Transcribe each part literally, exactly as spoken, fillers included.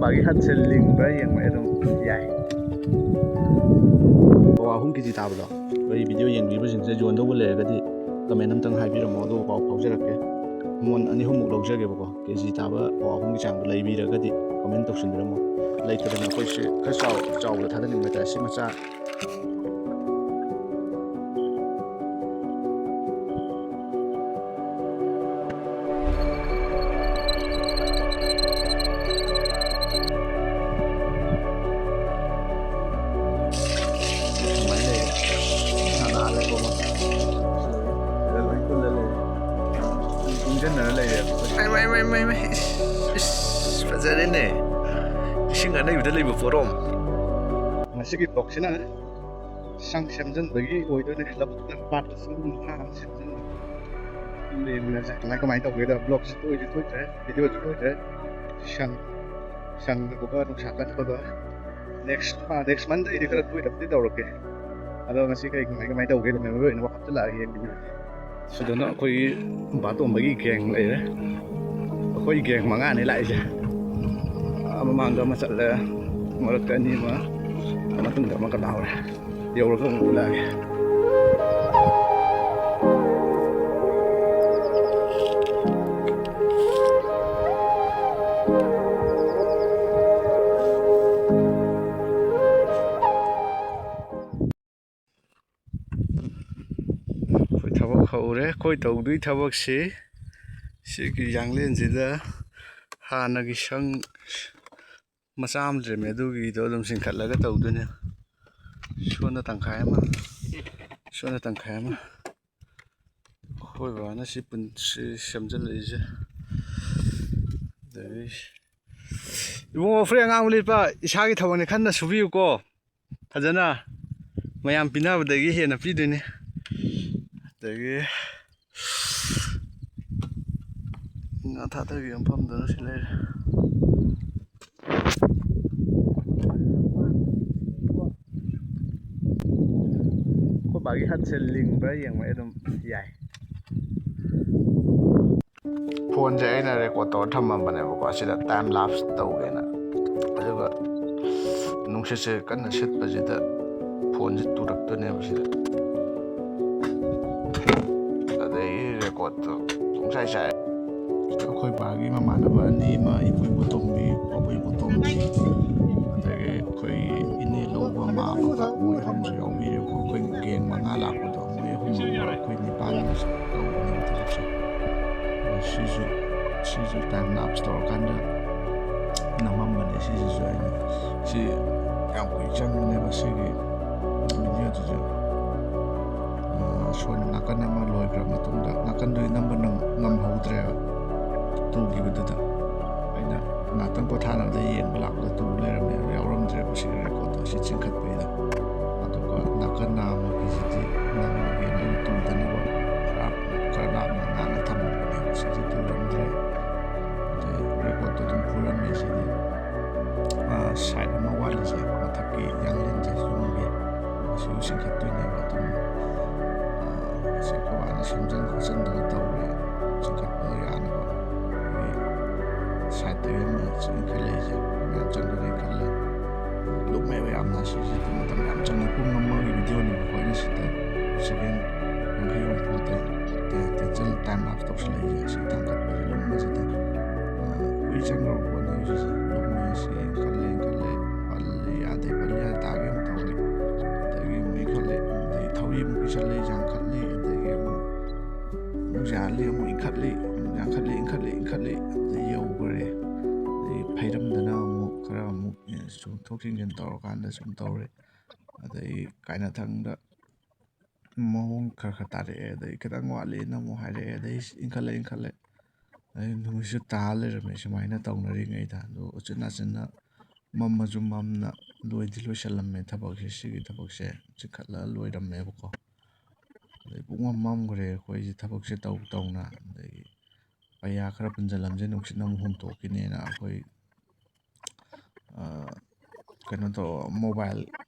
ꯑꯩꯒꯤ ꯍꯠꯁꯦ ꯂꯤꯡꯕ꯭ꯔꯥ ꯌꯦꯡꯕ ꯑꯗꯨꯝ ꯌꯥꯏ꯫ ꯄꯋꯥ ꯑꯍꯨꯝ ꯀꯦ ꯖꯤ ꯇꯥꯕꯗꯣ, ꯑꯩ ꯚꯤꯗꯤꯑꯣ ꯌꯦꯡꯕꯤꯕꯁꯤꯡꯁꯦ ꯌꯣꯟꯗꯧꯕ ꯂꯩꯔꯒꯗꯤ ꯀꯃꯦꯟ ꯑꯝꯇꯪ ꯍꯥꯏꯕꯤꯔꯝꯃꯣ, ꯑꯗꯨꯒ ꯄꯥꯎ ꯐꯥꯎꯖꯔꯛꯀꯦ꯫ ꯃꯣꯟ ꯑꯅꯤ ꯑꯍꯨꯝꯃꯨꯛ ꯂꯧꯖꯒꯦꯕꯀꯣ, ꯀꯦ ꯖꯤ ꯇꯥꯕ ꯄꯋꯥ ꯑꯍꯨꯝꯒꯤ ꯆꯥꯡꯗꯣ ꯂꯩꯕꯤꯔꯒꯗꯤ ꯀꯃꯦꯟ ꯇꯧꯁꯤꯟꯕꯤꯔꯝꯃꯣ꯫ ꯂꯩꯇꯗꯅ ꯑꯩꯈꯣꯏꯁꯦ ꯈꯔ ꯆꯥꯎ-, ꯆꯥꯎꯕꯗ ꯊꯥꯗꯅꯤꯡꯕ ꯍꯥꯏꯇꯥꯔꯦ꯫ ꯁꯤ ꯃꯆꯥ ꯁꯨꯃꯥꯏꯅ ꯂꯩꯔꯦ꯫ ꯁꯥꯅ ꯍꯥꯜꯂꯦꯀꯣ ꯃꯥ꯫ ꯁꯤꯗ ꯂꯣꯏ ꯄꯨꯜꯂ ꯂꯩꯔꯦ꯫ ꯇꯨꯡꯁꯤꯟꯅꯔ ꯂꯩꯔꯦꯕ꯫ ꯃꯥꯏ, ꯃꯥꯏ, ꯃꯥꯏ, ꯃꯥꯏ, ꯃꯥꯏ꯫ ꯏꯁ, ꯏꯁ, ꯐꯖꯔꯦꯅꯦ꯫ ꯏꯁꯤꯡ ꯑꯅꯩꯕꯗ ꯂꯩꯕ ꯄꯣꯔꯣꯝ꯫ ꯉꯁꯤꯒꯤ vlogꯁꯤꯅ ꯁꯪ ꯁꯦꯝꯖꯤꯟꯕꯒꯤ ꯑꯣꯏꯗꯣꯏꯅꯦ꯫ ꯂꯧꯕꯨꯛꯇ ꯄꯥꯠꯇ ꯁꯪ ꯃꯈꯥ ꯑꯃ ꯁꯦꯝꯖꯤꯟꯕ꯫ ꯑꯗꯨꯝ ꯌꯦꯡꯃꯤꯟꯅꯁꯦ ꯀꯃꯥꯏ ꯀꯃꯥꯏꯅ ꯇꯧꯒꯦꯗ꯫ Vlogꯁꯨ ꯇꯣꯏꯁꯨ ꯇꯣꯏꯗ꯭ꯔꯦ, videoꯁꯨ ꯇꯣꯏꯗ꯭ꯔꯦ꯫ ꯁꯪ, ꯁꯪꯗꯕꯒ ꯅꯨꯡꯁꯥ ꯀꯟꯕꯒ꯫ Next, ꯑꯥ, next monthꯗꯩꯗꯤ ꯈꯔ ꯇꯣꯏꯅꯕꯨꯗꯤ ꯇꯧꯔꯛꯀꯦ꯫ ꯑꯗꯣ ꯉꯁꯤ ꯀꯩ ꯀꯃꯥꯏ ꯀꯃꯥꯏ ꯇꯧꯒꯦꯗꯣ memory ꯑꯣꯏꯅ ꯍꯥꯞꯆꯤꯜꯂꯛꯑꯒꯦ ꯌꯦꯡꯃꯤꯟꯅꯁꯦ꯫ ꯁꯤꯗꯅ ꯑꯩꯈꯣꯏꯒꯤ ꯕꯥꯇꯣꯝꯕꯒꯤ gang ꯂꯩꯔꯦ꯫ ꯑꯩꯈꯣꯏ gang ꯃꯉꯥꯅꯤ ꯂꯥꯛꯏꯁꯦ꯫ ꯑꯥ, ꯃꯃꯥꯡꯗ ꯑꯃ ꯆꯠꯂꯦ, ꯃꯔꯛꯇ ꯑꯅꯤ ꯑꯃ, ꯃꯇꯨꯡꯗ ꯑꯃ ꯀꯗꯥ ꯍꯧꯔꯦ꯫ ꯌꯧꯔꯒ ꯑꯃꯨꯛ ꯎꯠꯂꯛꯑꯒꯦ꯫ ꯑꯩꯈꯣꯏ ꯊꯕꯛ ꯍꯧꯔꯦ꯫ ꯑꯩꯈꯣꯏ ꯇꯧꯗꯣꯏ ꯊꯕꯛꯁꯤ ꯁꯤꯒꯤ ꯌꯥꯡꯂꯦꯟꯁꯤꯗ ꯍꯥꯟꯅꯒꯤ ꯁꯪ ꯃꯆꯥ ꯑꯃ ꯂꯩꯔꯝꯃꯦ, ꯑꯗꯨꯒꯤꯗꯣ ꯑꯗꯨꯝ ꯆꯤꯡꯈꯠꯂꯒ ꯇꯧꯗꯣꯏꯅꯦ꯫ ꯁꯣꯝꯗ ꯇꯪꯈꯥꯏ ꯑꯃ, ꯁꯣꯝꯗ ꯇꯪꯈꯥꯏ ꯑꯃ꯫ ꯑꯩꯈꯣꯏ ꯕꯕꯥꯅ ꯁꯤ ꯄꯨꯟ-, ꯁꯤ ꯁꯦꯝꯖꯤꯜꯂꯛꯏꯁꯦ꯫ ꯑꯗꯒꯤ ꯏꯕꯨꯡꯉꯣ, ꯐꯨꯔꯤꯠ ꯑꯉꯥꯡꯕ ꯂꯤꯠꯄ ꯏꯁꯥꯒꯤ ꯊꯕꯛꯅꯤ, ꯈꯟꯅ ꯁꯨꯕꯤꯌꯨꯀꯣ꯫ ꯐꯖꯅ ꯃꯌꯥꯝ ꯄꯤꯅꯕꯗꯒꯤ ꯍꯦꯟꯅ ꯄꯤꯗꯣꯏꯅꯤ꯫ ꯑꯗꯒꯤ ꯉꯥ ꯊꯥꯗꯕꯒꯤ ꯃꯐꯝꯗꯨꯅ ꯁꯤ ꯂꯩꯔꯦ꯫ ꯑꯩꯈꯣꯏ ꯕꯥꯒꯤ ꯍꯠꯁꯦ ꯂꯤꯡꯕ꯭ꯔꯥ ꯌꯦꯡꯕ ꯑꯗꯨꯝ ꯌꯥꯏ꯫ Phoneꯁꯦ ꯑꯩꯅ record ꯇꯧꯔ ꯊꯝꯃꯝꯕꯅꯦꯕꯀꯣ, ꯑꯁꯤꯗ time lapse ꯇꯧꯒꯦꯅ꯫ ꯑꯗꯨꯒ ꯅꯨꯡꯁꯤꯠꯁꯦ ꯀꯟꯅ ꯁꯤꯠꯄꯁꯤꯗ ꯐꯣꯟꯁꯦ ꯇꯨꯔꯛꯇꯣꯏꯅꯦꯕ ꯁꯤꯗ꯫ ꯑꯗꯩ ꯔꯦꯀꯣꯔꯠꯇꯣ ꯄꯨꯡꯁꯥꯏ ꯁꯥꯏ꯫ ꯑꯩꯈꯣꯏ ꯕꯥꯒꯤ ꯃꯃꯥꯟꯅꯕ ꯑꯅꯤ ꯑꯃ, ꯏꯕꯨꯡ ꯏꯕꯣꯇꯣꯝꯕꯤ, ꯄꯥꯕꯨꯡ ꯏꯕꯣꯇꯣꯝꯕꯤ, ꯑꯗꯒꯤ ꯑꯩꯈꯣꯏ ꯏꯅꯦ ꯂꯧꯕ ꯃꯥ ꯑꯃꯒ, ꯃꯣꯏ ꯑꯍꯨꯝꯁꯨ ꯌꯥꯎꯕꯤꯔꯦꯕꯀꯣ꯫ ꯑꯩꯈꯣꯏ ꯒꯦꯡ ꯃꯉꯥ ꯂꯥꯛꯄꯗꯣ, ꯃꯣꯏ ꯑꯍꯨꯝ ꯑꯃꯒ ꯑꯩꯈꯣꯏ ꯅꯤꯄꯥꯟ ꯇꯧꯕꯅꯦꯕ ꯊꯕꯛꯁꯦ꯫ ꯑꯗꯣ ꯁꯤꯁꯨ, ꯁꯤꯁꯨ ꯇꯥꯏꯝ ꯂꯥꯞꯁ ꯇꯧꯔꯀꯥꯟꯗ ꯅꯝꯃꯝꯕꯅꯦ꯫ ꯁꯤꯁꯤꯁꯨ ꯑꯩꯅ, ꯁꯤ ꯌꯥꯝ ꯀꯨꯏ ꯆꯪꯕꯅꯦꯕ ꯁꯤꯒꯤ ꯚꯤꯗꯤꯑꯣꯗꯨꯁꯨ꯫ ꯑꯥ, ꯁꯣꯝ ꯅꯥꯀꯟ ꯑꯃ ꯂꯣꯏꯈ꯭ꯔ ꯃꯇꯨꯡꯗ, ꯅꯥꯀꯟꯗꯨꯗꯤ ꯅꯝꯕ ꯅꯪ-, ꯉꯝꯍꯧꯗ꯭ꯔꯦꯕ ꯇꯨꯈꯤꯕꯗꯨꯗ꯫ ꯑꯩꯅ ꯉꯥꯛꯇꯪ ꯄꯣꯊꯥꯅꯕꯗ ꯌꯦꯡꯕ ꯂꯥꯛꯄꯗ ꯇꯨ ꯂꯩꯔꯝꯃꯦꯕ, ꯌꯥꯎꯔꯝꯗ꯭ꯔꯦꯕ ꯁꯤꯒꯤ ꯔꯦꯀꯣꯔꯠꯇꯣ, ꯁꯤ ꯆꯤꯡꯈꯠꯄꯩꯗ꯫ ꯑꯗꯨꯒ ꯅꯥꯀꯟ ꯅꯥꯝꯃꯒꯤꯁꯤꯗꯤ ꯅꯝꯃꯒꯦꯅ ꯑꯩ ꯇꯨꯗꯅꯕ ꯈꯔ, ꯈꯔ ꯂꯥꯞꯅ ꯉꯥꯛꯅ ꯊꯝꯃꯝꯕꯅꯦꯕ, ꯁꯤꯗꯤ ꯇꯨꯔꯝꯗ꯭ꯔꯦ꯫ ꯑꯗꯩ ꯔꯦꯀꯣꯔꯠꯇꯣ ꯑꯗꯨꯝ ꯐꯨꯔꯝꯃꯦ ꯁꯤꯗꯤ꯫ ꯑꯥ, ꯁꯥꯏꯠ ꯑꯃ ꯋꯥꯠꯂꯤꯁꯦ, ꯃꯊꯛꯀꯤ ꯌꯥꯡꯂꯦꯟꯁꯦ ꯌꯨꯝꯒꯤ, ꯁꯤꯁꯨ ꯆꯤꯡꯈꯠꯇꯣꯏꯅꯦꯕ꯫ ꯑꯗꯨꯝ, ꯑꯥ, ꯁꯤ ꯑꯩꯈꯣꯏ ꯕꯥꯅ ꯁꯦꯝꯖꯤꯟ ꯈꯣꯠꯆꯤꯟꯗꯅ ꯇꯧꯔꯦ, ꯆꯤꯡꯈꯠꯄꯗ ꯌꯥꯅꯕ꯫ ꯑꯩꯈꯣꯏꯒꯤ ꯁꯥꯏꯠꯇꯒꯤ ꯑꯃ ꯆꯤꯡꯈꯠꯂꯛꯏꯁꯦ ꯃꯌꯥꯝ ꯆꯪꯗꯣꯏꯅꯦ ꯈꯜꯂꯦ꯫ ꯂꯨꯝꯃꯦꯕ ꯌꯥꯝꯅ꯫ ꯁꯤꯁꯤꯗꯤ ꯃꯇꯝ ꯌꯥꯝ ꯆꯪꯉꯦ, ꯄꯨꯡ ꯑꯃꯒꯤ ꯚꯤꯗꯤꯑꯣꯅꯦꯕꯀꯣ ꯑꯩꯅ ꯁꯤꯗ ꯁꯦꯀꯦꯟ ꯌꯥꯡꯈꯩ ꯍꯨꯝꯐꯨ ꯇꯦꯟ-, ꯇꯦꯟꯁꯤꯜ ꯇꯥꯏꯝ ꯂꯥꯞꯁ ꯇꯧꯁꯤꯜꯂꯛꯏꯁꯦ꯫ ꯁꯤ ꯊꯥꯡꯒꯠꯄꯁꯦ ꯂꯨꯝꯕꯁꯤꯗ, ꯑ, ꯀꯨꯏ ꯆꯪꯈ꯭ꯔꯕ ꯄꯣꯠꯅꯦ ꯁꯤꯁꯦ꯫ ꯂꯨꯝꯃꯦ, ꯁꯤ ꯏꯟꯈꯠꯂꯦ, ꯏꯟꯈꯠꯂꯦ, ꯄꯜꯂꯦ, ꯌꯥꯗꯦ, ꯄꯜꯂꯦ, ꯌꯥꯗꯦ, ꯇꯥꯒꯦ ꯑꯃꯨꯛ ꯇꯧꯔꯦ꯫ ꯑꯗꯒꯤ ꯑꯃꯨꯛ ꯏꯟꯈꯠꯂꯦ, ꯑꯗꯒꯤ ꯊꯧꯔꯤ ꯑꯃꯨꯛ ꯄꯤꯁꯜꯂꯦ, ꯌꯥꯡꯈꯠꯂꯦ, ꯑꯗꯒꯤ ꯑꯃꯨꯛ, ꯑꯃꯨꯛ ꯌꯥꯜꯂꯦ, ꯑꯃꯨꯛ ꯏꯟꯈꯠꯂꯦ, ꯑꯃꯨꯛ ꯌꯥꯡꯈꯠꯂꯦ, ꯏꯟꯈꯠꯂꯦ, ꯏꯟꯈꯠꯂꯦ, ꯑꯗꯩ ꯌꯧꯈ꯭ꯔꯦ꯫ ꯑꯗꯩ ꯐꯩꯔꯝꯗꯅ ꯑꯃꯨꯛ ꯈꯔ ꯑꯃꯨꯛ ꯆꯣꯡꯊꯣꯛ ꯆꯦꯟꯁꯤꯟ ꯇꯧꯔꯀꯥꯟꯗ ꯁꯨꯝ ꯇꯧꯔꯦ꯫ ꯑꯗꯩ ꯀꯥꯏꯅꯊꯪꯗ ꯃꯑꯣꯡ ꯈꯔ ꯈꯔ ꯇꯥꯔꯛꯑꯦ, ꯑꯗꯩ ꯈꯤꯇꯪ ꯋꯥꯠꯂꯤꯅ ꯑꯃꯨꯛ ꯍꯥꯏꯔꯛꯑꯦ, ꯑꯗꯩ ꯏꯟꯈꯠꯂꯦ, ꯏꯟꯈꯠꯂꯦ, ꯑꯗꯩ ꯅꯨꯃꯤꯠꯁꯨ ꯇꯥ ꯂꯩꯔꯝꯃꯦ꯫ ꯁꯨꯃꯥꯏꯅ ꯇꯧꯅꯔꯤꯉꯩꯗ ꯑꯗꯨ ꯎꯆꯤꯟ ꯅꯥꯆꯤꯟꯅ ꯃꯝꯃꯁꯨ ꯃꯝꯅ ꯂꯣꯏꯗꯤ ꯂꯣꯏꯁꯜꯂꯝꯃꯦ ꯊꯕꯛꯁꯦ, ꯁꯤꯒꯤ ꯊꯕꯛꯁꯦ ꯆꯤꯡꯈꯠꯂꯒ ꯂꯣꯏꯔꯝꯃꯦꯕꯀꯣ꯫ ꯑꯗꯩ ꯄꯨꯡꯃꯝ ꯃꯝꯈ꯭ꯔꯦ ꯑꯩꯈꯣꯏꯁꯦ ꯊꯕꯛꯁꯦ ꯇꯧ ꯇꯧꯅ꯫ ꯑꯗꯒꯤ ꯄꯩꯌꯥ ꯈꯔ ꯄꯨꯟꯁꯤꯜꯂꯝꯁꯦ, ꯅꯨꯡꯁꯤꯠꯅ ꯑꯃꯨꯛ ꯍꯨꯝꯇꯣꯛꯈꯤꯅꯦꯅ ꯑꯩꯈꯣꯏ, ꯑ, ꯀꯩꯅꯣ ꯇꯧ, ꯃꯣꯕꯥꯏꯜ,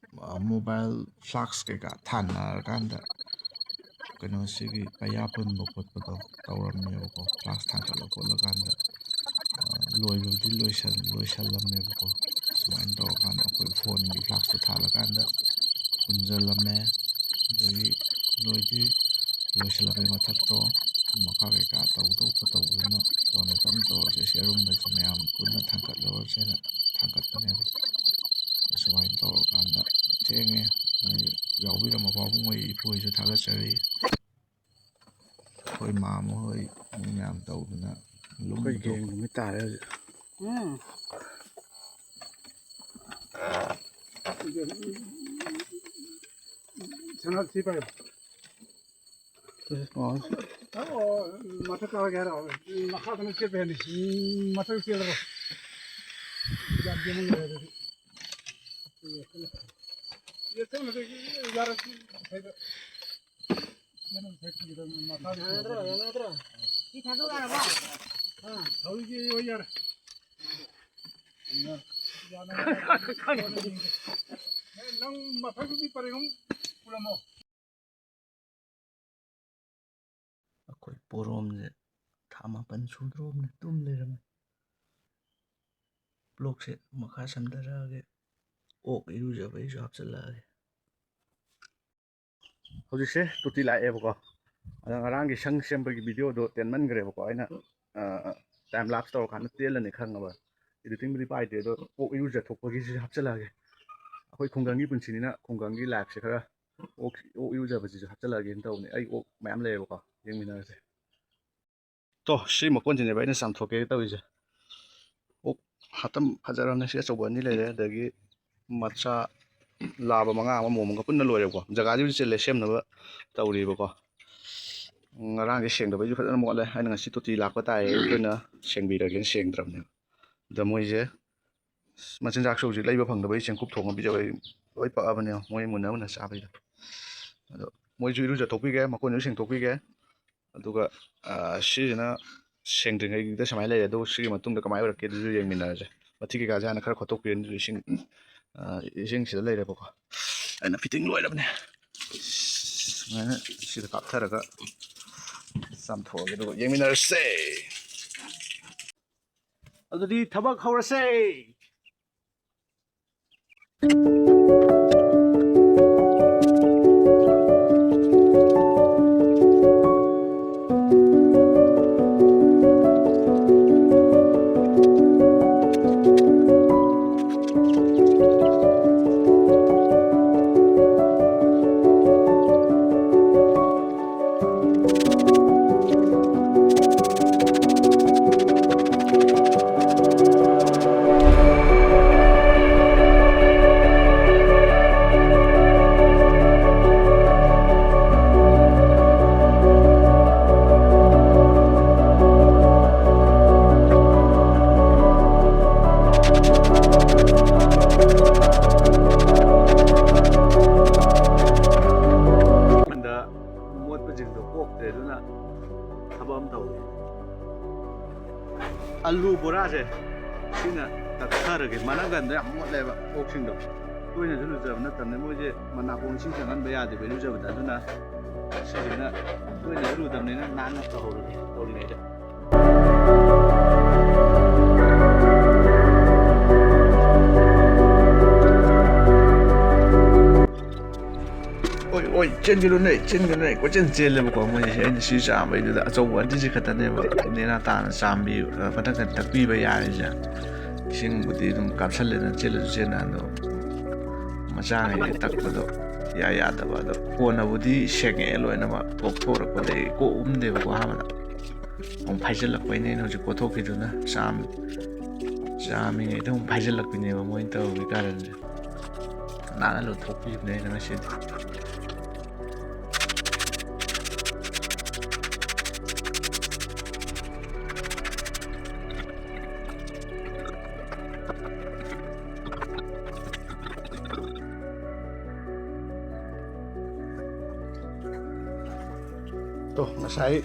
ꯑ, ꯃꯣꯕꯥꯏꯜ ꯐ꯭ꯂꯥꯛꯁ ꯀꯩꯀꯥ ꯊꯥꯅꯔꯀꯥꯟꯗ ꯀꯩꯅꯣꯁꯤꯒꯤ ꯄꯩꯌꯥ ꯄꯨꯟꯕ ꯈꯣꯠꯄꯗꯣ ꯇꯧꯔꯝꯃꯦꯕꯀꯣ꯫ ꯐ꯭ꯂꯥꯛꯁ ꯊꯥꯡꯒꯠꯂ ꯈꯣꯠꯂꯀꯥꯟꯗ ꯂꯣꯏꯕꯕꯨꯗꯤ ꯂꯣꯏꯁꯟ ꯂꯣꯏꯁꯜꯂꯝꯃꯦꯕꯀꯣ꯫ ꯁꯨꯃꯥꯏꯅ ꯇꯧꯔꯀꯥꯟꯗ ꯑꯩꯈꯣꯏ ꯐꯣꯟꯒꯤ ꯐ꯭ꯂꯥꯛꯁꯇꯣ ꯊꯥꯜꯂꯀꯥꯟꯗ ꯄꯨꯟꯁꯤꯜꯂꯝꯃꯦ꯫ ꯑꯗꯒꯤ ꯂꯣꯏꯗꯤ ꯂꯣꯏꯁꯤꯜꯂꯝꯃꯦ꯫ ꯃꯊꯛꯇꯣ ꯃꯈꯥ ꯀꯩꯀꯥ ꯇꯧꯗꯧ ꯈꯣꯠꯇꯧꯕꯗꯨꯅ ꯀꯣꯟꯅ ꯇꯞꯅ ꯇꯧꯔꯁꯦ꯫ ꯁꯤ ꯑꯔꯨꯝꯕꯁꯦ ꯃꯌꯥꯝ ꯄꯨꯟꯅ ꯊꯥꯡꯒꯠꯂꯨꯔꯁꯦꯅ ꯊꯥꯡꯒꯠꯄꯅꯦꯕ꯫ ꯑꯁꯨꯃꯥꯏꯅ ꯇꯧꯔꯀꯥꯟꯗ ꯊꯦꯡꯉꯦ꯫ ꯃꯣꯏ ꯌꯥꯎꯕꯤꯔꯝꯕ ꯄꯥꯕꯨꯡ ꯍꯣꯏ, ꯏꯄꯨ ꯍꯣꯏꯁꯨ ꯊꯥꯒꯠꯆꯔꯤ꯫ ꯑꯩꯈꯣꯏ ꯃꯥꯃ ꯍꯣꯏ, ꯃꯣꯏ ꯃꯌꯥꯝ ꯇꯧꯗꯅ ꯂꯨꯝ ꯑꯩꯈꯣꯏ ꯒꯦꯡ ꯅꯨꯃꯤꯠ ꯇꯥꯔꯦ ꯍꯧꯖꯤꯛ꯫ ꯎꯝ꯫ ꯁꯅꯥ ꯁꯤ ꯄꯥꯏꯌꯨ꯫ ꯑꯣ꯫ ꯑꯣ, ꯃꯊꯛ ꯀꯥꯔꯒꯦ ꯍꯥꯏꯔꯣ? ꯃꯈꯥꯗꯅ ꯆꯦꯞꯄ ꯍꯦꯟꯅꯤ꯫ ꯎꯝ, ꯃꯊꯛ ꯆꯦꯜꯂꯔꯣ꯫ ꯌꯥꯝ ꯌꯦꯡꯅꯤꯡꯉꯦ ꯑꯗꯨꯗꯤ꯫ ꯌꯥꯔꯦ, ꯁꯤ ꯐꯩꯗ꯫ ꯌꯥꯅꯗ꯭ꯔꯣ, ꯌꯥꯅꯗ꯭ꯔꯣ? ꯁꯤ ꯊꯥꯗꯣꯛ ꯌꯥꯔꯕꯣ? ꯑꯥ, ꯍꯧꯖꯤꯛꯇꯤ ꯍꯣꯏ ꯌꯥꯔꯦ꯫ ꯅꯪ ꯃꯊꯛꯇꯨꯗꯤ ꯄꯔꯦꯡ ꯑꯃ ꯄꯨꯔꯝꯃꯣ꯫ ꯑꯩꯈꯣꯏ ꯄꯣꯔꯣꯝꯁꯦ ꯊꯥ ꯃꯥꯄꯟ ꯁꯨꯗ꯭ꯔꯣꯕꯅꯤ, ꯇꯨꯝ ꯂꯩꯔꯝꯃꯦ꯫ ꯕ꯭ꯂꯣꯛꯁꯦ ꯃꯈꯥ ꯁꯝꯊꯔꯛꯑꯒꯦ꯫ ꯑꯣꯛ ꯏꯔꯨꯖꯕꯩꯁꯨ ꯍꯥꯞꯆꯤꯜꯂꯛꯑꯒꯦ꯫ ꯍꯧꯖꯤꯛꯁꯦ ꯇꯣꯇꯤ ꯂꯥꯛꯑꯦꯕꯀꯣ꯫ ꯑꯗ ꯉꯔꯥꯡꯒꯤ ꯁꯪ ꯁꯦꯝꯕꯒꯤ ꯚꯤꯗꯤꯑꯣꯗꯣ ꯇꯦꯟꯃꯟꯈ꯭ꯔꯦꯕꯀꯣ꯫ ꯑꯩꯅ, ꯑ, ꯇꯥꯏꯝ ꯂꯥꯞꯁ ꯇꯧꯔꯀꯥꯟꯗ ꯇꯦꯜꯂꯅꯤ ꯈꯪꯉꯕ꯫ ꯏꯗꯤꯇꯤꯡꯕꯨꯗꯤ ꯄꯥꯏꯗꯦ, ꯑꯗꯣ ꯑꯣꯛ ꯏꯔꯨꯖꯊꯣꯛꯄꯒꯤꯁꯤ ꯍꯥꯞꯆꯤꯜꯂꯛꯑꯒꯦ꯫ ꯑꯩꯈꯣꯏ ꯈꯨꯡꯒꯪꯒꯤ ꯄꯨꯟꯁꯤꯅꯤꯅ ꯈꯨꯡꯒꯪꯒꯤ ꯂꯥꯏꯐꯁꯦ ꯈꯔ ꯑꯣꯛ, ꯑꯣꯛ ꯏꯔꯨꯖꯕꯁꯤꯁꯨ ꯍꯥꯞꯆꯤꯜꯂꯛꯑꯒꯦꯅ ꯇꯧꯕꯅꯦ꯫ ꯑꯩ ꯑꯣꯛ ꯃꯌꯥꯝ ꯂꯩꯌꯦꯕꯀꯣ, ꯌꯦꯡꯃꯤꯟꯅꯔꯁꯦ꯫ ꯇꯣ, ꯁꯤ ꯃꯀꯣꯟꯁꯤꯅꯦꯕ ꯑꯩꯅ ꯆꯥꯝꯊꯣꯛꯀꯦ ꯇꯧꯔꯤꯁꯦ꯫ ꯑꯣꯛ ꯍꯥꯇꯝ ꯐꯖꯔꯕꯅꯦ꯫ ꯁꯤ ꯑꯆꯧꯕ ꯑꯅꯤ ꯂꯩꯔꯦ, ꯑꯗꯒꯤ ꯃꯆꯥ ꯂꯥꯕ ꯃꯉꯥ ꯑꯃ, ꯑꯃꯣꯝ ꯑꯃꯒ ꯄꯨꯟꯅ ꯂꯣꯏꯔꯦꯕꯀꯣ꯫ ꯖꯒꯥꯁꯤꯕꯨꯗꯤ ꯆꯤꯜꯂꯦ, ꯁꯦꯝꯅꯕ ꯇꯧꯔꯤꯕꯀꯣ꯫ ꯉꯔꯥꯡꯁꯦ ꯁꯦꯡꯗꯕꯩꯁꯨ ꯐꯖꯅ ꯃꯣꯠꯂꯦ꯫ ꯑꯩꯅ ꯉꯁꯤ ꯇꯣꯇꯤ ꯂꯥꯛꯄ ꯇꯥꯏꯌꯦ, ꯑꯗꯨꯅ ꯁꯦꯡꯕꯤꯔꯒꯦꯅ ꯁꯦꯡꯗ꯭ꯔꯕꯅꯦꯕ꯫ ꯑꯗ ꯃꯣꯏꯁꯦ ꯃꯆꯤꯟꯖꯥꯛꯁꯨ ꯍꯧꯖꯤꯛ ꯂꯩꯕ ꯐꯪꯗꯕꯩ ꯆꯦꯡꯀꯨꯞ ꯊꯣꯡꯉ ꯄꯤꯖꯕꯩ ꯂꯣꯏ ꯄꯛꯑꯕꯅꯦ, ꯃꯣꯏ ꯃꯨꯟꯅ ꯃꯨꯟꯅ ꯆꯥꯕꯩꯗꯣ꯫ ꯑꯗꯣ ꯃꯣꯏꯁꯨ ꯏꯔꯨꯖꯊꯣꯛꯄꯤꯒꯦ, ꯃꯀꯣꯟꯁꯨ ꯁꯦꯡꯊꯣꯛꯄꯤꯒꯦ꯫ ꯑꯗꯨꯒ, ꯑ, ꯁꯤꯁꯤꯅ ꯁꯦꯡꯗ꯭ꯔꯤꯉꯩꯗ ꯁꯨꯃꯥꯏꯅ ꯂꯩꯔꯦ꯫ ꯑꯗꯨ ꯁꯤꯒꯤ ꯃꯇꯨꯡꯗ ꯀꯃꯥꯏꯅ ꯑꯣꯏꯔꯛꯀꯦ ꯑꯗꯨꯁꯨ ꯌꯦꯡꯃꯤꯟꯅꯔꯁꯦ꯫ ꯃꯊꯤ ꯀꯩꯀꯥꯁꯦ ꯍꯥꯟꯅ ꯈꯔ ꯈꯣꯠꯇꯣꯛꯄꯤꯔꯅꯤ꯫ ꯑꯗꯨ ꯏꯁꯤꯡ, ꯑ, ꯏꯁꯤꯡꯁꯤꯗ ꯂꯩꯔꯦꯕꯀꯣ꯫ ꯑꯩꯅ ꯐꯤꯠꯇꯤꯡ ꯂꯣꯏꯔꯕꯅꯦ꯫ ꯁꯨꯃꯥꯏꯅ ꯁꯤꯗ ꯀꯥꯞꯊꯔꯒ ꯆꯥꯝꯊꯣꯛꯑꯒꯦ, ꯑꯗꯨꯒ ꯌꯦꯡꯃꯤꯟꯅꯔꯁꯦ꯫ ꯑꯗꯨꯗꯤ ꯊꯕꯛ ꯍꯧꯔꯁꯦ꯫ ꯃꯣꯠꯄꯁꯤꯡꯗꯣ ꯀꯣꯛꯇ꯭ꯔꯦ, ꯑꯗꯨꯅ ꯊꯕꯛ ꯑꯃ ꯇꯧꯔꯤ꯫ ꯑꯂꯨ ꯕꯣꯔꯥꯁꯦ ꯁꯤꯅ ꯇꯛꯊꯔꯒꯦ꯫ ꯃꯅꯪꯒꯟꯗꯣ ꯌꯥꯝ ꯃꯣꯠꯂꯦꯕ ꯑꯣꯛꯁꯤꯡꯗꯣ꯫ ꯇꯣꯏꯅꯁꯨ ꯂꯨꯖꯕ ꯅꯠꯇꯕꯅꯤ, ꯃꯣꯏꯁꯦ ꯃꯅꯥꯀꯣꯡ ꯏꯁꯤꯡ ꯆꯪꯍꯟꯕ ꯌꯥꯗꯦꯕ ꯏꯔꯨꯖꯕꯗ꯫ ꯑꯗꯨꯅ ꯁꯤꯁꯤꯅ ꯇꯣꯏꯅ ꯏꯔꯨꯗꯕꯅꯤꯅ ꯅꯥꯟꯅ ꯇꯧꯍꯧꯔꯒꯦ ꯇꯧꯔꯤꯉꯩꯗ꯫ ꯑꯣꯏ, ꯑꯣꯏ, ꯆꯦꯟꯒꯅꯨꯅꯦ, ꯆꯦꯟꯒꯅꯨꯅꯦ, ꯀꯣꯏꯆꯦꯟ ꯆꯦꯜꯂꯦꯕꯀꯣ ꯃꯣꯏꯁꯦ꯫ ꯑꯩꯅ ꯁꯤ ꯆꯥꯝꯕꯩꯗꯨꯗ ꯑꯆꯧꯕ ꯑꯅꯤꯁꯤ ꯈꯛꯇꯅꯦꯕ ꯅꯦꯅꯥ ꯇꯥꯅ ꯆꯥꯝꯕꯤꯌꯨ, ꯐꯖꯅ ꯇꯛꯄꯤꯕ ꯌꯥꯔꯤꯁꯦ꯫ ꯏꯁꯤꯡꯕꯨꯗꯤ ꯑꯗꯨꯝ ꯀꯥꯞꯁꯜꯂꯦꯗꯅ ꯆꯦꯜꯂꯁꯨ ꯆꯦꯟꯅ, ꯑꯗꯣ ꯃꯆꯥꯉꯩꯁꯦ ꯇꯛꯄꯗꯣ ꯏꯌꯥ ꯌꯥꯗꯕ꯫ ꯑꯗꯣ ꯀꯣꯟꯅꯕꯨꯗꯤ ꯁꯦꯡꯉꯛꯑꯦ ꯂꯣꯏꯅꯃꯛ, ꯀꯣꯛꯊꯣꯔꯛꯄꯗꯒꯤ ꯀꯣꯛ ꯎꯝꯗꯦꯕꯀꯣ ꯑꯍꯥꯟꯕꯗ꯫ ꯑꯃꯨꯛ ꯐꯥꯏꯖꯜꯂꯛꯄꯩꯅꯦ ꯑꯩꯅ ꯍꯧꯖꯤꯛ ꯀꯣꯠꯊꯣꯛꯈꯤꯗꯨꯅ꯫ ꯆꯥꯝ-, ꯆꯥꯝꯃꯤꯉꯩꯗ ꯑꯃꯨꯛ ꯐꯥꯏꯖꯜꯂꯛꯄꯤꯅꯦꯕ ꯃꯣꯏꯅ ꯇꯧꯔꯤꯕ ꯀꯥꯔꯟꯁꯦ꯫ ꯅꯥꯟꯅ ꯂꯧꯊꯣꯛꯄꯤꯕꯅꯦ ꯑꯩꯅ ꯉꯁꯤꯗꯤ꯫ ꯇꯣ, ꯉꯁꯥꯏ,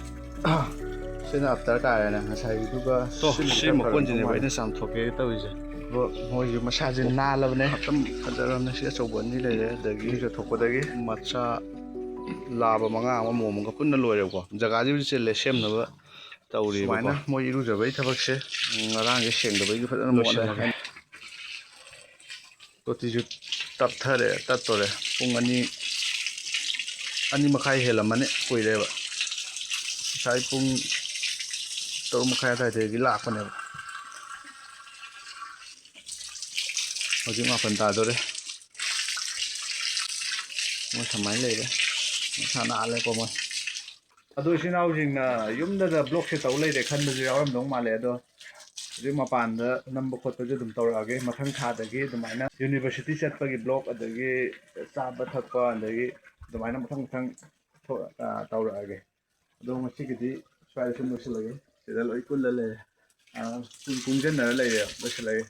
ꯁꯤꯅ ꯑꯞꯇꯔ ꯇꯥꯔꯦꯅꯦ꯫ ꯉꯁꯥꯏꯒꯤꯗꯨꯒ ꯇꯣ, ꯁꯤꯅ ꯁꯤ ꯈꯔ ꯃꯀꯣꯟꯁꯤꯅꯦꯕ ꯐꯔꯝꯗꯧ ꯃꯥꯜꯂꯦ꯫ ꯑꯩꯅ ꯆꯥꯝꯊꯣꯛꯀꯦ ꯇꯧꯔꯤꯁꯦ꯫ ꯑꯗꯣ ꯃꯣꯏꯒꯤ ꯃꯁꯥꯁꯦ ꯅꯥꯜꯂꯕꯅꯦ꯫ ꯉꯥꯛꯇꯪ ꯐꯖꯔꯕꯅꯦ꯫ ꯁꯤ ꯑꯆꯧꯕ ꯑꯅꯤ ꯂꯩꯔꯦ, ꯑꯗꯒꯤ ꯏꯔꯨꯖꯊꯣꯛꯄꯗꯒꯤ ꯃꯆꯥ ꯂꯥꯕ ꯃꯉꯥ ꯑꯃ, ꯑꯃꯣꯝ ꯑꯃꯒ ꯄꯨꯟꯅ ꯂꯣꯏꯔꯦꯕꯀꯣ꯫ ꯖꯒꯥꯁꯤꯕꯨꯗꯤ ꯆꯤꯜꯂꯦ, ꯁꯦꯝꯅꯕ ꯇꯧꯔꯤꯕꯀꯣ꯫ ꯁꯨꯃꯥꯏꯅ ꯃꯣꯏ ꯏꯔꯨꯖꯕꯒꯤ ꯊꯕꯛꯁꯦ, ꯎꯝ, ꯉꯔꯥꯡꯁꯦ ꯁꯦꯡꯗꯕꯒꯤ ꯐꯖꯅ ꯃꯣꯠꯂꯦ꯫ ꯂꯣꯏꯁꯤꯜꯂꯒꯦ꯫ ꯇꯣꯇꯤꯁꯨ ꯇꯞꯊꯔꯦ, ꯇꯠꯇꯣꯔꯦ꯫ ꯄꯨꯡ ꯑꯅꯤ, ꯑꯅꯤ ꯃꯈꯥꯏ ꯍꯦꯜꯂꯝꯃꯅꯤ, ꯀꯨꯏꯔꯦꯕ꯫ ꯉꯁꯥꯏ ꯄꯨꯡ ꯇꯔꯨꯛ ꯃꯈꯥꯏ ꯑꯗꯨꯋꯥꯏꯗꯒꯤ ꯂꯥꯛꯄꯅꯦꯕ꯫ ꯍꯧꯖꯤꯛ ꯃꯥꯄꯟ ꯇꯥꯗꯣꯔꯦ꯫ ꯃꯣꯏ ꯁꯨꯃꯥꯏꯅ ꯂꯩꯔꯦ꯫ ꯃꯁꯥ ꯅꯥꯜꯂꯦꯀꯣ ꯃꯣꯏ꯫ ꯑꯗꯣ ꯏꯆꯤꯟ ꯏꯅꯥꯎꯁꯤꯡꯅ ꯌꯨꯝꯗꯗ ꯕ꯭ꯂꯣꯛꯁꯦ ꯇꯧ ꯂꯩꯔꯦ ꯈꯟꯕꯁꯨ ꯌꯥꯎꯔꯝꯗꯧ ꯃꯥꯜꯂꯦ꯫ ꯑꯗꯣ ꯍꯧꯖꯤꯛ ꯃꯄꯥꯟꯗ ꯅꯝꯕ ꯈꯣꯠꯄꯁꯨ ꯑꯗꯨꯝ ꯇꯧꯔꯛꯑꯒꯦ꯫ ꯃꯊꯪ ꯊꯥꯗꯒꯤ ꯑꯗꯨꯃꯥꯏꯅ ꯌꯨꯅꯤꯚꯔꯁꯤꯇꯤ ꯆꯠꯄꯒꯤ ꯕ꯭ꯂꯣꯛ, ꯑꯗꯒꯤ ꯆꯥꯕ ꯊꯛꯄ, ꯑꯗꯒꯤ ꯑꯗꯨꯃꯥꯏꯅ ꯃꯊꯪ ꯃꯊꯪ ꯊꯣꯛ-, ꯑ, ꯇꯧꯔꯛꯑꯒꯦ꯫ ꯑꯗꯣ ꯉꯁꯤꯒꯤꯗꯤ ꯁ꯭ꯋꯥꯏꯗ ꯁꯨꯝ ꯂꯣꯏꯁꯤꯜꯂꯒꯦ꯫ ꯁꯤꯗ ꯂꯣꯏ ꯀꯨꯜꯂ ꯂꯩꯔꯦ꯫ ꯑ, ꯁꯨꯝ ꯀꯨꯡꯁꯤꯟꯅꯔ ꯂꯩꯔꯦ꯫ ꯂꯣꯏꯁꯤꯜꯂꯒꯦ꯫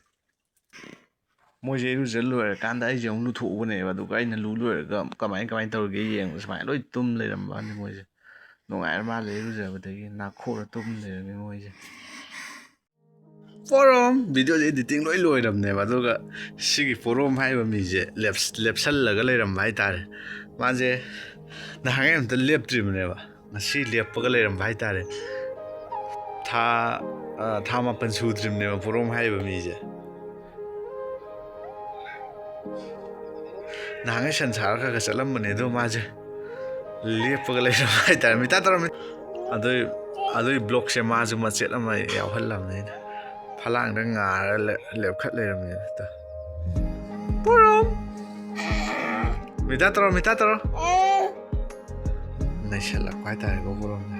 ꯃꯣꯏꯁꯦ ꯏꯔꯨꯖ ꯂꯣꯏꯔꯀꯥꯟꯗ ꯑꯩꯁꯦ ꯑꯃꯨꯛ ꯂꯨꯊꯣꯛꯎꯕꯅꯦꯕ꯫ ꯑꯗꯨꯒ ꯑꯩꯅ ꯂꯨ ꯂꯣꯏꯔꯒ ꯀꯃꯥꯏ ꯀꯃꯥꯏꯅ ꯇꯧꯔꯒꯦ ꯌꯦꯡꯕ, ꯁꯨꯃꯥꯏꯅ ꯂꯣꯏ ꯇꯨꯝ ꯂꯩꯔꯝꯕꯅꯤ ꯃꯣꯏꯁꯦ꯫ ꯅꯨꯡꯉꯥꯏꯔ ꯃꯥꯜꯂꯦ, ꯏꯔꯨꯖꯕꯗꯒꯤ ꯅꯥꯈꯣꯛꯑ ꯇꯨꯝ ꯂꯩꯔꯝꯃꯤ ꯃꯣꯏꯁꯦ꯫ ꯄꯣꯔꯣꯝ! ꯚꯤꯗꯤꯑꯣꯁꯦ ꯏꯗꯤꯇꯤꯡ ꯂꯣꯏ ꯂꯣꯏꯔꯝꯅꯦꯕ꯫ ꯑꯗꯨꯒ ꯁꯤꯒꯤ ꯄꯣꯔꯣꯝ ꯍꯥꯏꯔꯤꯕ ꯃꯤꯁꯦ ꯂꯦꯞꯁ-, ꯂꯦꯞꯁꯜꯂꯒ ꯂꯩꯔꯝꯕ ꯍꯥꯏꯇꯥꯔꯦ꯫ ꯃꯥꯁꯦ ꯅꯍꯥꯟꯒꯩ ꯑꯝꯇ ꯂꯦꯞꯇ꯭ꯔꯤꯕꯅꯦꯕ꯫ ꯉꯁꯤ ꯂꯦꯞꯄꯒ ꯂꯩꯔꯝꯕ ꯍꯥꯏꯇꯥꯔꯦ꯫ ꯊꯥ, ꯑ, ꯊꯥ ꯃꯥꯄꯟ ꯁꯨꯗ꯭ꯔꯤꯕꯅꯦꯕ ꯄꯣꯔꯣꯝ ꯍꯥꯏꯔꯤꯕ ꯃꯤꯁꯦ꯫ ꯅꯍꯥꯟꯒꯩ ꯁꯟ ꯁꯥꯔ ꯈꯔ ꯈꯔ ꯆꯠꯂꯝꯕꯅꯦ, ꯑꯗꯣ ꯃꯥꯁꯦ ꯂꯦꯞꯄꯒ ꯂꯩꯔꯝꯕ ꯍꯥꯏꯇꯥꯔꯦ꯫ ꯃꯤꯇꯥ ꯇꯧꯔꯝꯃꯤ꯫ ꯑꯗꯨꯏ, ꯑꯗꯨꯏ ꯕ꯭ꯂꯣꯛꯁꯦ ꯃꯥꯁꯨ ꯃꯆꯦꯠ ꯑꯃ ꯌꯥꯎꯍꯜꯂꯕꯅꯦ ꯑꯩꯅ꯫ ꯐꯂꯥꯡꯗ ꯉꯥꯔ ꯂꯦ-, ꯂꯦꯞꯈꯠ ꯂꯩꯔꯝꯃꯦ꯫ ꯄꯣꯔꯣꯝ! ꯃꯤꯇꯥ ꯇꯧꯔꯣ, ꯃꯤꯇꯥ ꯇꯧꯔꯣ꯫ ꯅꯩꯁꯜꯂꯛꯄ ꯍꯥꯏꯇꯥꯔꯦꯀꯣ ꯄꯣꯔꯣꯝꯁꯦ꯫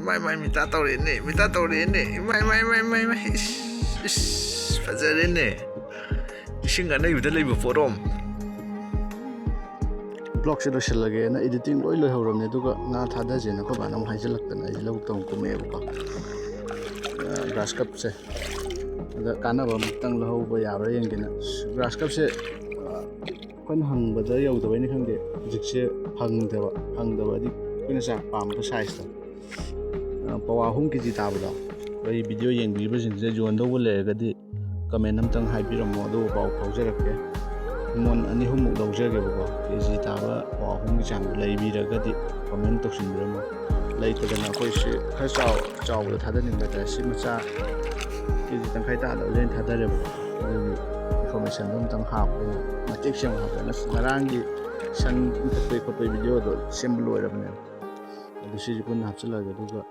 ꯃꯥꯏ, ꯃꯥꯏ, ꯃꯤꯇꯥ ꯇꯧꯔꯛꯑꯦꯅꯦ, ꯃꯤꯇꯥ ꯇꯧꯔꯛꯑꯦꯅꯦ꯫ ꯏꯃꯥꯏ, ꯃꯥꯏ, ꯃꯥꯏ, ꯃꯥꯏ, ꯃꯥꯏ꯫ ꯏꯁ, ꯏꯁ, ꯐꯖꯔꯦꯅꯦ꯫ ꯏꯁꯤꯡ ꯑꯅꯩꯕꯗ ꯂꯩꯕ ꯄꯣꯔꯣꯝ꯫ ꯕ꯭ꯂꯣꯛꯁꯦ ꯂꯣꯏꯁꯤꯜꯂꯒꯦꯅ ꯏꯗꯤꯇꯤꯡ ꯂꯣꯏ ꯂꯣꯏꯍꯧꯔꯕꯅꯦ, ꯑꯗꯨꯒ ꯉꯥ ꯊꯥꯗꯁꯦꯅ ꯑꯩꯈꯣꯏ ꯕꯥꯅ ꯑꯃꯨꯛ ꯍꯥꯏꯖꯤꯜꯂꯛꯇꯅ ꯑꯩꯁꯦ ꯂꯧꯕꯨꯛꯇ ꯑꯃꯨꯛ ꯀꯨꯝꯃꯛꯑꯦꯕꯀꯣ꯫ ꯑ, ꯒ꯭ꯔꯥꯁ ꯀꯞꯁꯦ꯫ ꯑꯗ ꯀꯥꯟꯅꯕ ꯑꯃꯨꯛꯇꯪ ꯂꯧꯍꯧꯕ ꯌꯥꯕ꯭ꯔꯥ ꯌꯦꯡꯒꯦꯅ꯫ ꯒ꯭ꯔꯥꯁ ꯀꯞꯁꯦ, ꯑ, ꯑꯩꯈꯣꯏꯅ ꯍꯪꯕꯗ ꯌꯧꯗꯕꯩꯅꯤ ꯈꯪꯗꯦ, ꯍꯧꯖꯤꯛꯁꯦ ꯐꯪꯗꯕ, ꯐꯪꯗꯕꯗꯤ ꯑꯩꯈꯣꯏꯅ ꯆꯥꯛ ꯄꯥꯝꯕ ꯁꯥꯏꯖꯇꯣ꯫ ꯑ, ꯄꯋꯥ ꯑꯍꯨꯝ ꯀꯦ ꯖꯤ ꯇꯥꯕꯗꯣ, ꯑꯩ ꯚꯤꯗꯤꯑꯣ ꯌꯦꯡꯕꯤꯔꯤꯕꯁꯤꯡꯁꯦ ꯌꯣꯟꯗꯧꯕ ꯂꯩꯔꯒꯗꯤ ꯀꯃꯦꯟ ꯑꯝꯇꯪ ꯍꯥꯏꯕꯤꯔꯝꯃꯣ, ꯑꯗꯨꯒ ꯄꯥꯎ ꯐꯥꯎꯖꯔꯛꯀꯦ꯫ ꯃꯣꯟ ꯑꯅꯤ ꯑꯍꯨꯝꯃꯨꯛ ꯂꯧꯖꯒꯦꯕꯀꯣ, ꯀꯦ ꯖꯤ ꯇꯥꯕ ꯄꯋꯥ ꯑꯍꯨꯝꯒꯤ ꯆꯥꯡꯗꯣ ꯂꯩꯕꯤꯔꯒꯗꯤ ꯀꯃꯦꯟ ꯇꯧꯁꯤꯟꯕꯤꯔꯝꯃꯣ꯫ ꯂꯩꯇꯗꯅ ꯑꯩꯈꯣꯏꯁꯤ ꯈꯔ ꯆꯥꯎ ꯆꯥꯎꯕꯗ ꯊꯥꯗꯅꯤꯡꯕ ꯍꯥꯏꯇꯥꯔꯦ꯫ ꯁꯤ ꯃꯆꯥ ꯀꯦ ꯖꯤ ꯇꯪꯈꯥꯏ ꯇꯥꯗꯕꯁꯦ ꯑꯩꯅ ꯊꯥꯗꯔꯦꯕꯀꯣ꯫ ꯑꯗꯨꯒꯤ ꯏꯟꯐꯣꯔꯃꯦꯁꯟꯗꯣ ꯑꯃꯇꯪ ꯍꯥꯞꯄꯦ, ꯃꯇꯦꯛꯁꯦ ꯑꯃ ꯍꯥꯞꯄꯦ꯫ ꯉꯁꯤ ꯉꯔꯥꯡꯒꯤ ꯁꯟ ꯏꯟꯊꯠꯄꯩ ꯈꯣꯠꯄꯩ ꯚꯤꯗꯤꯑꯣꯗꯣ ꯁꯦꯝꯕ ꯂꯣꯏꯔꯕꯅꯦꯕ꯫ ꯑꯗꯨ ꯁꯤꯁꯨ ꯄꯨꯟꯅ ꯍꯥꯞꯆꯤꯜꯂꯒꯦ, ꯑꯗꯨꯒ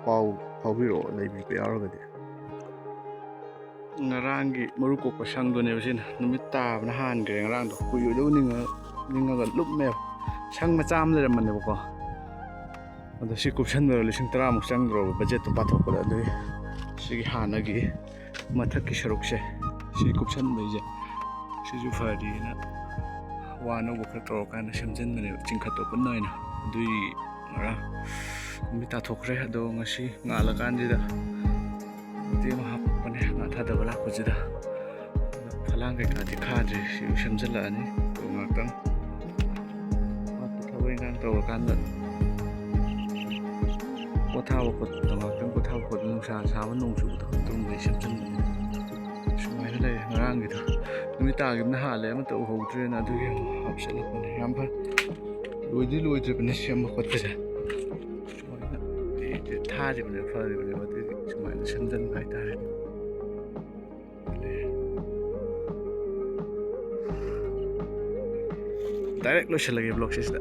ꯄꯥꯎ ꯐꯥꯎꯕꯤꯔꯛꯑꯣ ꯂꯩꯕꯤꯕ ꯌꯥꯎꯔꯒꯗꯤ꯫ ꯉꯔꯥꯡꯒꯤ ꯃꯔꯨ ꯀꯣꯛꯄ ꯁꯪꯗꯨꯅꯦꯕ ꯁꯤꯅ꯫ ꯅꯨꯃꯤꯠ ꯇꯥꯕꯅ ꯍꯥꯟꯈ꯭ꯔꯦ ꯉꯔꯥꯡꯗꯣ꯫ ꯀꯨꯏꯔꯣꯏꯗꯕ ꯅꯤꯡꯉ-, ꯅꯤꯡꯉꯒ ꯂꯨꯝꯃꯦꯕ꯫ ꯁꯪ ꯃꯆꯥ ꯑꯃ ꯂꯩꯔꯝꯕꯅꯦꯕꯀꯣ, ꯑꯗꯣ ꯁꯤ ꯀꯨꯞꯁꯟꯕꯗ ꯂꯤꯁꯤꯡ ꯇꯔꯥꯃꯨꯛ ꯆꯪꯗ꯭ꯔꯣꯕ, ꯕꯖꯦꯠꯇꯣ ꯄꯥꯊꯣꯛꯄꯗ꯫ ꯑꯗꯨꯒꯤ ꯁꯤꯒꯤ ꯍꯥꯟꯅꯒꯤ ꯃꯊꯛꯀꯤ ꯁꯔꯨꯛꯁꯦ, ꯁꯤ ꯀꯨꯞꯁꯟꯕꯩꯁꯦ, ꯁꯤꯁꯨ ꯐꯔꯗꯤꯅ ꯋꯥ ꯑꯅꯧꯕ ꯈꯔ ꯇꯧꯔꯀꯥꯟꯗ ꯁꯦꯝꯖꯤꯟꯕꯅꯦꯕ, ꯆꯤꯡꯈꯠꯄ ꯄꯨꯟꯅ ꯑꯣꯏꯅ꯫ ꯑꯗꯨꯏ ꯉꯔꯥꯡ ꯅꯨꯃꯤꯠ ꯇꯥꯊꯣꯛꯈ꯭ꯔꯦ꯫ ꯑꯗꯣ ꯉꯁꯤ ꯉꯥꯜꯂꯀꯥꯟꯁꯤꯗ ꯃꯇꯦꯛ ꯑꯃ ꯍꯥꯞꯄꯛꯄꯅꯦ, ꯉꯥ ꯊꯥꯗꯕ ꯂꯥꯛꯄꯁꯤꯗ꯫ ꯐꯂꯥꯡ ꯀꯩꯀꯥꯗꯤ ꯈꯥꯗ꯭ꯔꯤ, ꯁꯤ ꯁꯦꯝꯖꯤꯜꯂꯛꯑꯅꯤ꯫ ꯑꯗꯣ ꯉꯥꯛꯇꯪ ꯊꯕꯛ ꯏꯪꯈꯥꯡ ꯇꯧꯔꯀꯥꯟꯗ ꯄꯣꯊꯥꯕ ꯈꯣꯠꯄꯗꯣ, ꯉꯥꯛꯇꯪ ꯄꯣꯊꯥꯕ ꯈꯣꯠꯄ, ꯅꯨꯡꯁꯥ ꯁꯥꯕ ꯅꯣꯡ ꯆꯨꯕꯗꯣ ꯑꯗꯨꯒꯨꯝꯕꯩ ꯁꯦꯝꯖꯤꯟꯕꯅꯦ꯫ ꯁꯨꯃꯥꯏꯅ ꯂꯩꯔꯦ ꯉꯔꯥꯡꯒꯤꯗꯣ꯫ ꯅꯨꯃꯤꯠ ꯇꯥꯈꯤꯕꯅ ꯍꯥꯜꯂꯦ, ꯑꯃꯠꯇ ꯎꯍꯧꯗ꯭ꯔꯦꯅ ꯑꯗꯨꯒꯤ ꯑꯃꯨꯛ ꯍꯥꯞꯆꯤꯜꯂꯛꯄꯅꯦ꯫ ꯌꯥꯝ ꯐꯔꯦ, ꯂꯣꯏꯗꯤ ꯂꯣꯏꯗ꯭ꯔꯤꯕꯅꯦ ꯁꯦꯝꯕ ꯈꯣꯠꯄꯁꯦ꯫ ꯁꯨꯃꯥꯏꯅ ꯇꯦꯛ ꯇꯦꯛ ꯊꯥꯔꯤꯕꯅꯦ, ꯐꯔꯤꯕꯅꯦꯕ꯫ ꯑꯗꯨꯒꯤ ꯁꯨꯃꯥꯏꯅ ꯁꯦꯝꯖꯤꯟꯕ ꯍꯥꯏꯇꯥꯔꯦ꯫ ꯗꯥꯏꯔꯦꯛ ꯂꯣꯏꯁꯤꯜꯂꯒꯦ ꯕ꯭ꯂꯣꯛꯁꯦ ꯁꯤꯗ꯫